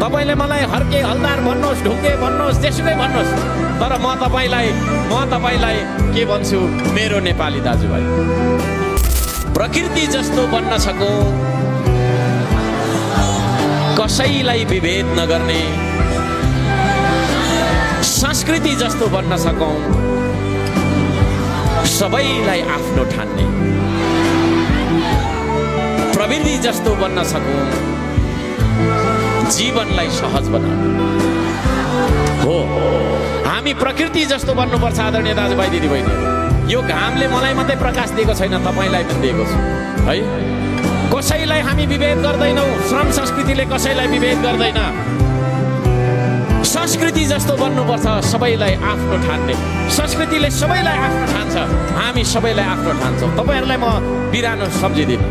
तपाईले मलाई हर्के हलदार भन्नुहोस्, ढुङ्गे भन्नुहोस्, जेसुकै भन्नुहोस्, तर म तपाईलाई के भन्छु, मेरो नेपाली दाजुभाइ, प्रकृति जस्तो बन्न सकौं, कसैलाई विभेद नगर्ने, संस्कृति जस्तो बन्न सकौं, सबैलाई आफ्नो ठान्ने, प्रविधि जस्तो बन्न सकौं, जीवनलाई सहज बनाउने हो। हामी प्रकृति जस्तो बन्नुपर्छ आदरणीय दाजुभाइ दिदीबहिनीहरू। यो घामले मलाई मात्रै प्रकाश दिएको छैन, तपाईलाई पनि दिएको छु है। कसैलाई हामी विभेद गर्दैनौँ, श्रम संस्कृतिले कसैलाई विभेद गर्दैन। संस्कृति जस्तो बन्नुपर्छ, सबैलाई आफ्नो ठान्ने। संस्कृतिले सबैलाई आफ्नो ठान्छ, हामी सबैलाई आफ्नो ठान्छौँ। तपाईहरूलाई म बिरानो सम्झिदिनु।